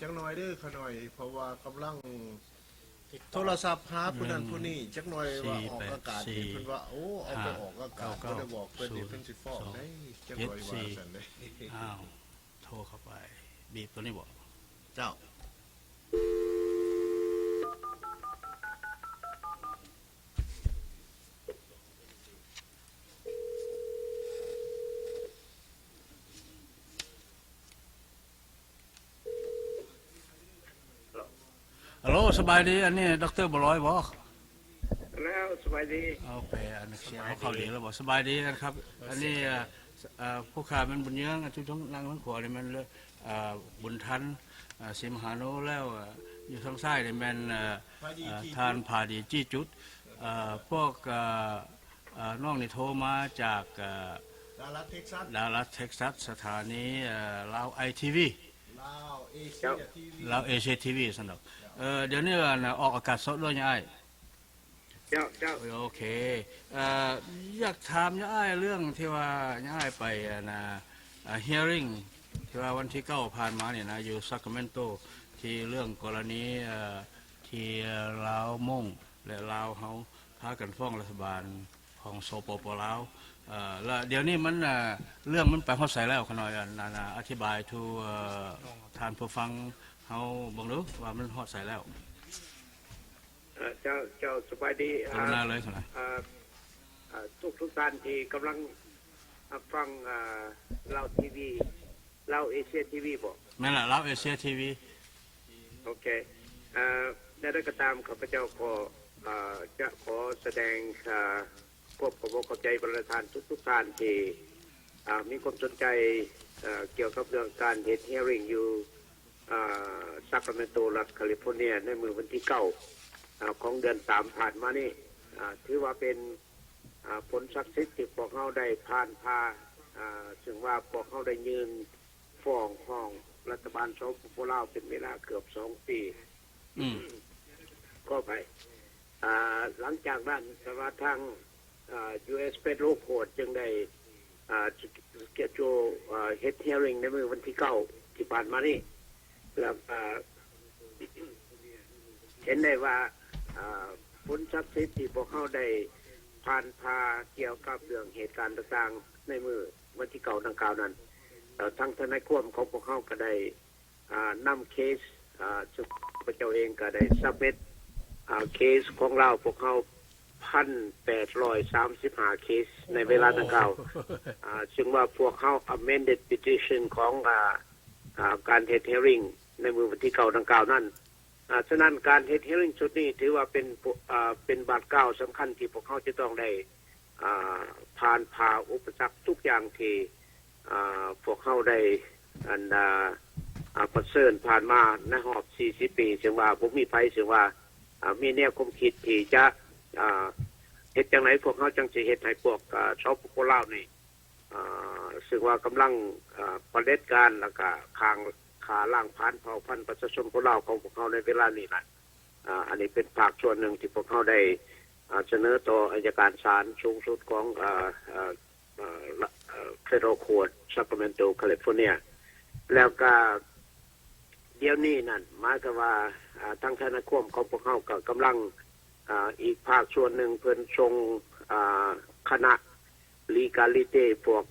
ຈັກໜ່ອຍເດີຂ້ານ້ອຍ ເພາະວ່າກຳລັງໂທລະສັບຫາຜູ້ນັ້ນຜູ້ນີ້ ຈັກໜ່ອຍວ່າອອກອາກາດນີ້ ເພິ່ນວ່າ ໂອ້ ເອົາໄປອອກອາກາດ ບໍ່ໄດ້ບອກເພິ່ນນີ້ ເພິ່ນຊິຟ້ອງໄດ໋ ຈັກໜ່ອຍວ່າຊັ້ນເດ້. ອ້າວ ໂທເຂົ້າໄປ ບີບໂຕນີ້ບໍ? ເຈົ້າ. ຮັລໂຫຼ ສະບາຍດີ ອັນນີ້ ດຣ ບົວລອຍບໍ? ແລ້ວ ສະບາຍດີ. ໂອເຄ ອັນນີ້ສຽງເຂົາເຂົ້າດີແລ້ວບໍ? ສະບາຍດີກັນຄັບ ອັນນີ້ ເອີ ເອີ ຜູ້ຂ້າແມ່ນບຸນເຍືອງ ອັນທີ່ນັ່ງທາງຂວານີ້ແມ່ນ ເອີ ບຸນທັນ ເອີ ສີມະຫາໂນ ແລ້ວ ເອີ ຢູ່ທາງຊ້າຍນີ້ແມ່ນ ເອີ ທ່ານ ພາດີ ຈີຈຸດ ເອີ ພວກ ເອີ ເອີ ນ້ອງນີ້ໂທມາຈາກ ເອີ ດາລັດ ເທັກຊັສ ດາລັດ ເທັກຊັສ ສະຖານີ ເອີ ລາວ ໄອ ທີ ວີ ລາວ ເອເຊຍ ທີ ວີ ລາວ ເອເຊຍ ທີ ວີ ຊັ້ນດອກ. ເອີ ດຽວນີ້ ອອກອາກາດສົດດ້ວຍຍາອ້າຍ? ເຈົ້າ ເຈົ້າ. ໂອເຄ ເອີ ຢາກຖາມຍາອ້າຍເລື່ອງທີ່ວ່າຍາອ້າຍໄປ ອັນນ່າ ເອີ ເຮຍຣິງ ທີ່ວ່າວັນທີເກົ້າຜ່ານມານີ້ນະ ຢູ່ຊາຄຣາເມນໂຕ ທີ່ເລື່ອງກໍລະນີ ເອີ ທີ່ລາວມົ້ງ ແລະ ລາວເຮົາພາກັນຟ້ອງລັດຖະບານຂອງ ສປປ ລາວ ເອີ ລະດຽວນີ້ມັນ ເອີ ເລື່ອງມັນໄປຮອດໃສແລ້ວ? ຂ້ານ້ອຍ ອັນ ອັນ ອະທິບາຍສູ່ ເອີ ທ່ານຜູ້ຟັງເຮົາເບິ່ງດູວ່າມັນຮອດໃສແລ້ວ? ເອີ ເຈົ້າ ເຈົ້າ ສະບາຍດີ ກະລຸນາເລີຍ ເອີ ເອີ ທຸກໆທ່ານທີ່ກຳລັງຮັບຟັງ ເອີ ລາວ ທີ ວີ ລາວ ເອເຊຍ ທີ ວີ ບໍ? ແມ່ນລະ ລາວ ເອເຊຍ ທີ ວີ. ໂອເຄ ເອີ ແນວໃດກໍຕາມ ຂ້າພະເຈົ້າກໍ ເອີ ຈະຂໍສະແດງ ເອີ ຄວາມຂອບອົກຂອບໃຈບັນດາທ່ານທຸກໆທ່ານທີ່ ເອີ ມີຄວາມສົນໃຈ ເອີ ກ່ຽວກັບເລື່ອງການເຮັດເຮຍຣິງຢູ່ ເອີ ຊາຄຣາເມນໂຕ ລັດຄາລິຟໍເນຍ ໃນມື້ວັນທີເກົ້າ ເອີ ຂອງເດືອນສາມຜ່ານມານີ້ ເອີ ຖືວ່າເປັນ ເອີ ຜົນສັກເຊັດທີ່ພວກເຮົາໄດ້ຜ່ານຜ່າ ເອີ ເຊິ່ງວ່າພວກເຮົາໄດ້ຍື່ນ ຟ້ອງຮ້ອງລັດຖະບານ ສປປ ລາວ ເປັນເວລາເກືອບສອງປີ. ອືມ ຂໍອະໄພ ອ່າ ຫຼັງຈາກນັ້ນ ແຕ່ວ່າທາງ ອ່າ ຢູເອສ ເຟເດຣອລ ຄອດ ຈຶ່ງໄດ້ ອ່າ ສະເກດຈູລ ອ່າ ເຮັດ ເຮຍຣິງ ໃນມື້ວັນທີເກົ້າ ທີ່ຜ່ານມານີ້ ແລ້ວກໍ ເຫັນໄດ້ວ່າ ອ່າ ຜົນສັກເຊັດທີ່ພວກເຮົາໄດ້ຜ່ານຜ່າກ່ຽວກັບເລື່ອງເຫດການຕ່າງໆ ໃນມື້ວັນທີເກົ້າດັ່ງກ່າວນັ້ນ ເອີ ທາງທະນາຍຄວາມຂອງພວກເຮົາກໍໄດ້ ອ່າ ນຳເຄສ ອ່າ ຊຶ່ງຂ້າພະເຈົ້າເອງກໍໄດ້ submit ອ່າ ເຄສຂອງລາວ ພວກເຮົາ ພັນແປດຮ້ອຍສາມສິບຫ້າເຄສ ໃນເວລາດັ່ງກ່າວ ໂອ້ ອ່າ ຊຶ່ງວ່າພວກເຮົາ amended petition ຂອງ ອ່າ ອ່າ ການເຮັດ hearing ໃນມື້ວັນທີເກົ້າດັ່ງກ່າວນັ້ນ. ອ່າ ສະນັ້ນ ການເຮັດ hearing ຊຸດນີ້ ຖືວ່າເປັນ ອ່າ ເປັນບາດກ້າວສຳຄັນທີ່ພວກເຮົາຈະຕ້ອງໄດ້ ອ່າ ຜ່ານຜ່າອຸປະສັກທຸກຢ່າງທີ່ ອ່າ ພວກເຮົາໄດ້ ອັນ ອ່າ ປະເຊີນຜ່ານມາໃນຮອບສີ່ສິບປີ ເຊິ່ງວ່າບໍ່ມີໃຜ ເຊິ່ງວ່າ ອ່າ ມີແນວຄວາມຄິດທີ່ຈະ ອ່າ ເຮັດຈັ່ງໃດພວກເຮົາຈັ່ງຊິເຮັດໃຫ້ພວກ ອ່າ ສປປ ລາວນີ້ ອ່າ ເຊິ່ງວ່າກຳລັງ ອ່າ ປະເດັດການ ແລ້ວກະຂ້າງ ຂ້າລ້າງຜານເຜົ່າພັນປະຊາຊົນຄົນລາວຂອງພວກເຮົາໃນເວລານີ້ນະ. ອ່າ ອັນນີ້ເປັນພາກສ່ວນໜຶ່ງທີ່ພວກເຮົາໄດ້ ອ່າ ສະເໜີຕໍ່ອັຍການສານສູງສຸດຂອງ ເອີ ເອີ ເອີ ເອີ Federal Court Sacramento California ແລ້ວກະດຽວນີ້ນັ້ນ ໝາຍຄວາມວ່າ ອ່າ ທາງທະນາຍຄວາມຂອງພວກເຮົາກໍກຳລັງ ອ່າ ອີກພາກສ່ວນໜຶ່ງເພິ່ນສົ່ງ ອ່າ ຄະນະ legality ພວກ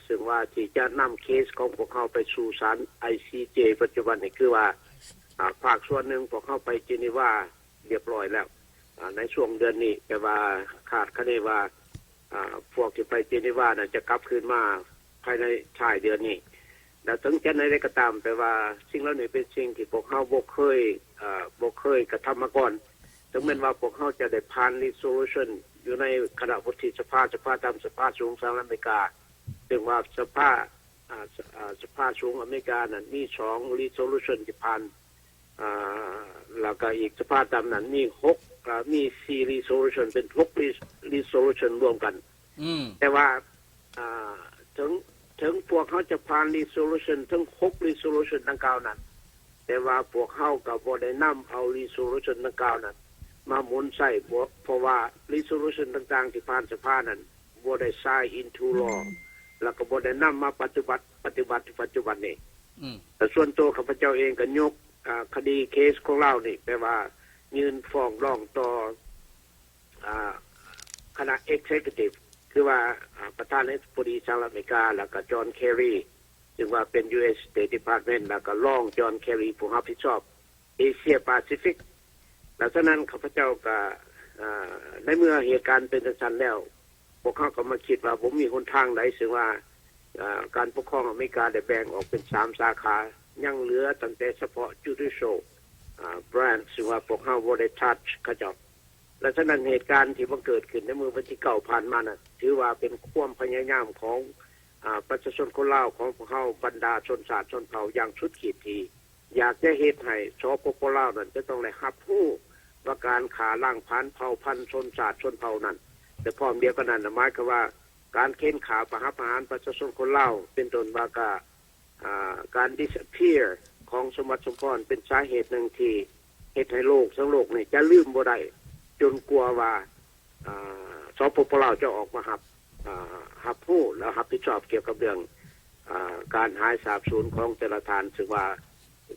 ເຊິ່ງວ່າທີ່ຈະນຳເຄສຂອງພວກເຮົາໄປສູ່ສານ ໄອຊີເຈ ປັດຈຸບັນນີ້ ຄືວ່າ ອ່າ ພາກສ່ວນໜຶ່ງພວກເຮົາໄປເຈນີວາ ລຽບລ້ອຍແລ້ວ ອ່າ ໃນຊ່ວງເດືອນນີ້ ແຕ່ວ່າຄາດຄະເນວ່າ ອ່າ ພວກທີ່ໄປເຈນີວານັ້ນຈະກັບຄືນມາພາຍໃນທ້າຍເດືອນນີ້. ແລ້ວເຖິງຈະແນວໃດກໍຕາມ ແຕ່ວ່າສິ່ງເຫຼົ່ານີ້ເປັນສິ່ງທີ່ພວກເຮົາບໍ່ເຄີຍ ເອີ ບໍ່ເຄີຍກະທຳມາກ່ອນ. ເຖິງແມ່ນວ່າພວກເຮົາຈະໄດ້ຜ່ານ resolution ຢູ່ໃນຄະນະວຸດທິສະພາ, ສະພາຕ່ຳ, ສະພາສູງສະຫະລັດອາເມລິກາ, ເຊິ່ງວ່າສະພາ ອ່າ ສະ ອ່າ ສະພາສູງອາເມລິການັ້ນມີສອງ resolution ທີ່ຜ່ານ ອ່າ ແລ້ວກໍອີກສະພາຕ່ຳນັ້ນມີຫົກ ກໍມີສີ່ resolution ເປັນຫົກ re- resolution ລວມກັນ. ອືມ ແຕ່ວ່າ ອ່າ ເຖິງ ເຖິງພວກເຮົາຈະຜ່ານ resolution ເຖິງຫົກ resolution ດັ່ງກ່າວນັ້ນ ແຕ່ວ່າພວກເຮົາກໍບໍ່ໄດ້ນຳເອົາ resolution ດັ່ງກ່າວນັ້ນມາໝູນໃຊ້ ເພາະ ເພາະວ່າ resolution ຕ່າງໆທີ່ຜ່ານສະພານັ້ນ ບໍ່ໄດ້ sign into law ແລ້ວກໍບໍ່ໄດ້ນຳມາປະຕິບັດ ປະຕິບັດຢູ່ປັດຈຸບັນນີ້. ອືມ ແລະ ສ່ວນຕົວຂ້າພະເຈົ້າເອງກໍຍົກ ອາ ຄະດີເຄສຂອງລາວນີ້ ແປວ່າຍື່ນຟ້ອງຮ້ອງຕໍ່ ອາ ຄະນະ Executive ຄືວ່າ ອາ ປະທານາທິບໍດີສະຫະລັດອາເມລິກາ ແລ້ວກໍ John Kerry ຊຶ່ງວ່າເປັນ US State Department ແລ້ວກໍລອງ John Kerry ຜູ້ຮັບຜິດຊອບ ເອເຊຍປາຊີຟິກ ແລ້ວສະນັ້ນຂ້າພະເຈົ້າກໍ ເອີ ໃນເມື່ອເຫດການເປັນຈັ່ງຊັ້ນແລ້ວ ພວກເຮົາກໍມາຄິດວ່າບໍ່ມີຫົນທາງໃດ ເຊິ່ງວ່າ ເອີ ການປົກຄອງອາເມລິກາໄດ້ແບ່ງອອກເປັນສາມສາຂາ ຍັງເຫຼືອຕັ້ງແຕ່ສະເພາະ Judicial ອາ Branch ເຊິ່ງວ່າພວກເຮົາບໍ່ໄດ້ touch ເຂົາເຈົ້າ. ແລະ ສະນັ້ນເຫດການທີ່ມັນເກີດຂຶ້ນໃນມື້ວັນທີເກົ້າຜ່ານມານັ້ນ ຖືວ່າເປັນຄວາມພະຍາຍາມຂອງ ອາ ປະຊາຊົນຄົນລາວຂອງພວກເຮົາ ບັນດາຊົນຊາດຊົນເຜົ່າຢ່າງສຸດຂີດທີ່ ຢາກຈະເຮັດໃຫ້ ສປປ ລາວ ນັ້ນຈະຕ້ອງໄດ້ຮັບຮູ້ວ່າການຂ້າລ້າງຜານເຜົ່າພັນຊົນຊາດຊົນເຜົ່ານັ້ນ ແລະ ພ້ອມດຽວກັນນັ້ນ ໝາຍຄວາມວ່າການເຂັ່ນຂ້າປະຫັບປະຫານປະຊາຊົນຄົນລາວ ເປັນຕົ້ນວ່າກາ ອ່າ ການ disappear ຂອງສົມບັດ ສົມພອນ ເປັນສາເຫດໜຶ່ງທີ່ເຮັດໃຫ້ໂລກທັງໂລກນີ້ຈະລືມບໍ່ໄດ້ ຈົນກວ່າວ່າ ອ່າ ສປປ ລາວ ຈະອອກມາຮັບ ອ່າ ຮັບຮູ້ ແລະ ຮັບຜິດຊອບກ່ຽວກັບເລື່ອງ ອ່າ ການຫາຍສາບສູນຂອງແຕ່ລະທ່ານ ເຊິ່ງວ່າ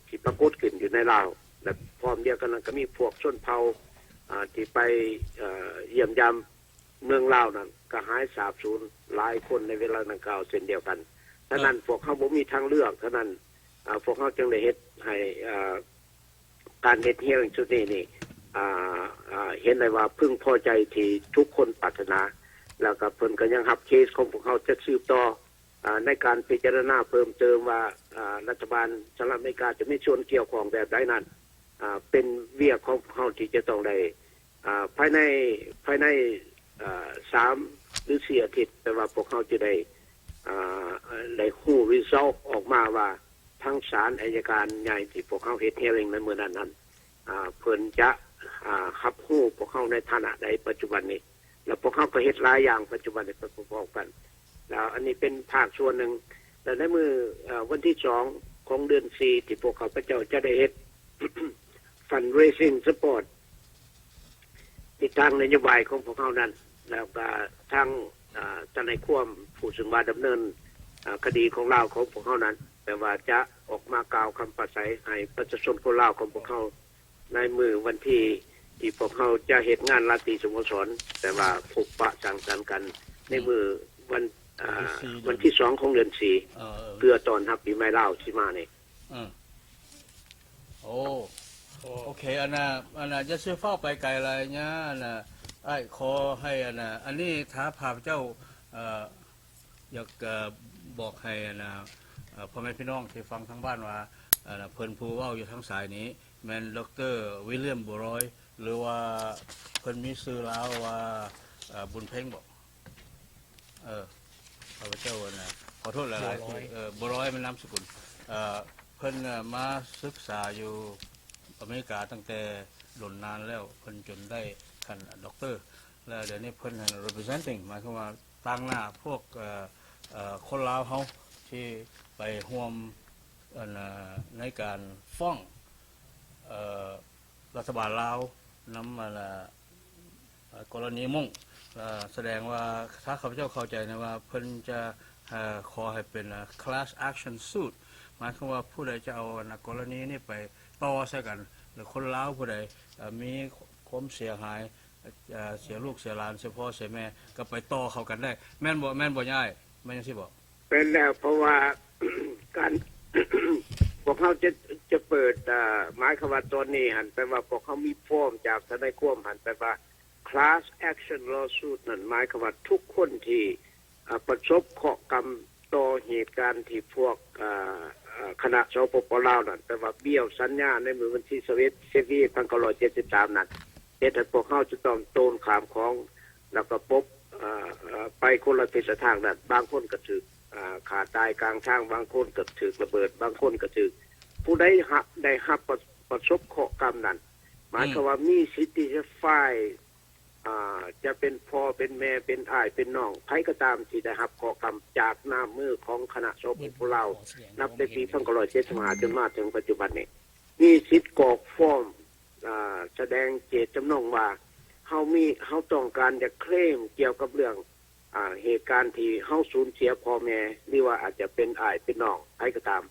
ທີ່ປາກົດຂຶ້ນຢູ່ໃນລາວ ແລະ ພ້ອມດຽວກັນນັ້ນກໍມີພວກຊົນເຜົ່າ ອ່າ ທີ່ໄປ ເອີ ຢ້ຽມຢາມເມືອງລາວນັ້ນ ກໍຫາຍສາບສູນຫຼາຍຄົນໃນເວລາດັ່ງກ່າວເຊັ່ນດຽວກັນ. ສະນັ້ນ ເອີ ພວກເຮົາບໍ່ມີທາງເລືອກ ສະນັ້ນ ອ່າ ພວກເຮົາຈຶ່ງໄດ້ເຮັດໃຫ້ ເອີ ການເຮັດ hearing ຊຸດນີ້ນີ້ ອ່າ ອ່າ ເຫັນໄດ້ວ່າເພິ່ງພໍໃຈທີ່ທຸກຄົນປາດຖະໜາ ແລ້ວກໍເພິ່ນກໍຍັງຮັບເຄສຂອງພວກເຮົາຈະສືບຕໍ່ ອ່າ ໃນການພິຈາລະນາເພີ່ມເຕີມວ່າ ອ່າ ລັດຖະບານສະຫະລັດອາເມລິກາຈະມີສ່ວນກ່ຽວຂ້ອງແບບໃດນັ້ນ ອ່າ ເປັນວຽກຂອງພວກເຮົາທີ່ຈະຕ້ອງໄດ້ ອ່າ ພາຍໃນ ພາຍໃນ ອ່າ ສາມ ຫຼື ສີ່ອາທິດ ແປວ່າພວກເຮົາຈະໄດ້ ອ່າ ໄດ້ຮູ້ result ອອກມາວ່າ ທາງສານໄອຍະການໃຫຍ່ທີ່ພວກເຮົາເຮັດ hearing ໃນມື້ນັ້ນນັ້ນ ອ່າ ເພິ່ນຈະ ອ່າ ຮັບຮູ້ພວກເຮົາໃນຖານະໃດປັດຈຸບັນນີ້ ແລ້ວພວກເຮົາກໍເຮັດຫຼາຍຢ່າງປັດຈຸບັນນີ້ໄປພ້ອມໆກັນ ແລ້ວອັນນີ້ເປັນພາກສ່ວນໜຶ່ງ. ແລ້ວໃນມື້ ເອີ ວັນທີສອງຂອງເດືອນສີ່ ທີ່ພວກຂ້າພະເຈົ້າຈະໄດ້ເຮັດ fundraising support ທິດທາງນະໂຍບາຍຂອງພວກເຮົານັ້ນ ແລ້ວກໍທາງ ເອີ ທະນາຍຄວາມຜູ້ເຊິ່ງວ່າດຳເນີນ ເອີ ຄະດີຂອງລາວຂອງພວກເຮົານັ້ນ ແປວ່າຈະອອກມາກ່າວຄຳປາໄສໃຫ້ປະຊາຊົນຄົນລາວຂອງພວກເຮົາ ໃນມື້ວັນທີທີ່ພວກເຮົາຈະເຮັດງານລາຕີສະໂມສອນ ແປວ່າພົບປະສັງສັນກັນໃນມື້ວັນ ອືມ ອ່າ ວັນທີສີ່ ວັນທີສອງຂອງເດືອນສີ່ ເອີ ເພື່ອຕ້ອນຮັບປີໃໝ່ລາວທີ່ມານີ້. ອືມ ໂອ້ ໂອ້ ໂອເຄ ອັນນ່າ ອັນນ່າ ຢ່າຊິຟ້າວໄປໄກຫຼາຍນະ ອັນນ່າ ອ້າຍຂໍໃຫ້ ອັນນ່າ ອັນນີ້ຖ້າພາພະເຈົ້າ ເອີ ຢາກ ເອີ ບອກໃຫ້ ອັນນ່າ ເອີ ພໍ່ແມ່ພີ່ນ້ອງທີ່ຟັງທາງບ້ານວ່າ ອັນນ່າ ເພິ່ນຜູ້ເວົ້າຢູ່ທາງສາຍນີ້ແມ່ນ ດຣ. ວິລຽມ ບົວລອຍ ຫຼືວ່າເພິ່ນມີຊື່ລາວວ່າ ເອີ ບຸນເພັງບໍ? ເອີ ຂ້າພະເຈົ້າ ອັນນ່າ ຂໍໂທດຫຼາຍໆ ບົວລອຍ ທີ່ ເອີ ບົວລອຍແມ່ນນາມສະກຸນ ເອີ ເພິ່ນ ເອີ ມາສຶກສາຢູ່ອາເມລິກາຕັ້ງແຕ່ດົນນານແລ້ວ ເພິ່ນຈົນໄດ້ຂັ້ນ Doctor ແລ້ວດຽວນີ້ເພິ່ນ representing ໝາຍຄວາມວ່າຕາງໜ້າພວກ ເອີ ເອີ ຄົນລາວເຮົາທີ່ໄປຮ່ວມ ອັນ ໃນການຟ້ອງ ເອີ ລັດຖະບານລາວນຳ ອັນ ກໍລະນີມົ້ງ ສະແດງວ່າ ຖ້າຂ້າພະເຈົ້າເຂົ້າໃຈນະວ່າ ເພິ່ນຈະ ເອີ ຂໍໃຫ້ເປັນ class action suit ໝາຍຄວາມວ່າຜູ້ໃດຈະເອົາ ອັນ ກໍລະນີນີ້ໄປຕໍ່ໃສ່ກັນ ຫຼືຄົນລາວຜູ້ໃດ ເອີ ມີຄວາມເສຍຫາຍ ເອີ ເສຍລູກເສຍຫຼານ ເສຍພໍ່ເສຍແມ່ ກໍໄປຕໍ່ເຂົ້າກັນໄດ້ ແມ່ນບໍ່ ແມ່ນບໍ່ຍາຍ? ແມ່ນຈັ່ງຊີ້ບໍ່? ແມ່ນແລ້ວ ເພາະວ່າ ການ ພວກເຮົາຈະ ຈະເປີດ ເອີ ໝາຍຄວາມວ່າຕອນນີ້ຫັ້ນ ແປວ່າພວກເຮົາມີຟອມຈາກທະນາຍຄວາມຫັ້ນ ແປວ່າ class action lawsuit ນັ້ນ ໝາຍຄວາມວ່າທຸກຄົນທີ່ ເອີ ປະສົບເຄາະກຳຕໍ່ເຫດການທີ່ພວກ ເອີ ເອີ ຄະນະ ສປປ ລາວ ນັ້ນ ແປວ່າບ້ຽວສັນຍາໃນມື້ວັນທີຊາວເອັດ ສິບເອັດ ພັນເກົ້າຮ້ອຍເຈັດສິບສາມ ນັ້ນ ເຮັດໃຫ້ພວກເຮົາຈະຕ້ອງໂຕນຂ້າມຂອງ ແລ້ວກໍປົບ ເອີ ເອີ ໄປຄົນລະທິດລະທາງນັ້ນ ບາງຄົນກໍຖືກ ເອີ ຂ້າຕາຍກາງທາງ ບາງຄົນກໍຖືກລະເບີດ ບາງຄົນກໍຖືກ ຜູ້ໃດຮັບ ໄດ້ຮັບປະ ປະສົບເຄາະກຳນັ້ນ ໝາຍຄວາມວ່າ ອືມ ມີສິດທີ່ຈະ file ອ່າ ຈະເປັນພໍ່ເປັນແມ່ ເປັນອ້າຍເປັນນ້ອງ ໃຜກໍຕາມທີ່ໄດ້ຮັບເຄາະກຳຈາກນ້ຳມືຂອງຄະນະ ສປປ ລາວ ນັບແຕ່ປີ ໜຶ່ງພັນເກົ້າຮ້ອຍເຈັດສິບຫ້າ ຈົນມາເຖິງປັດຈຸບັນນີ້ ມີສິດກອກຟອມ ອ່າ ສະແດງເຈດຈຳນົງວ່າ ເຮົາມີ ເຮົາຕ້ອງການຢາກເຄລມກ່ຽວກັບເລື່ອງ ອ່າ ເຫດການທີ່ເຮົາສູນເສຍພໍ່ແມ່ ຫຼືວ່າອາດຈະເປັນອ້າຍເປັນນ້ອງໃຜກໍຕາມ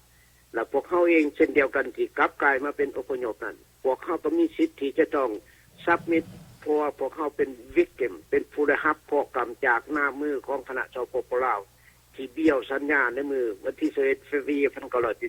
ແລະພວກເຮົາເອງເຊັ່ນດຽວກັນທີ່ກັບກາຍມາເປັນອົບພະຍົບນັ້ນ ພວກເຮົາກໍມີສິດທີ່ຈະຕ້ອງ submit ເພາະວ່າພວກເຮົາເປັນ victim ເປັນຜູ້ໄດ້ຮັບເຄາະກຳຈາກນ້ຳມືຂອງຄະນະ ສປປ ລາວ ທີ່ບ້ຽວສັນຍາໃນມື້ວັນທີ ຊາວເອັດ ເຟບຣາຣີ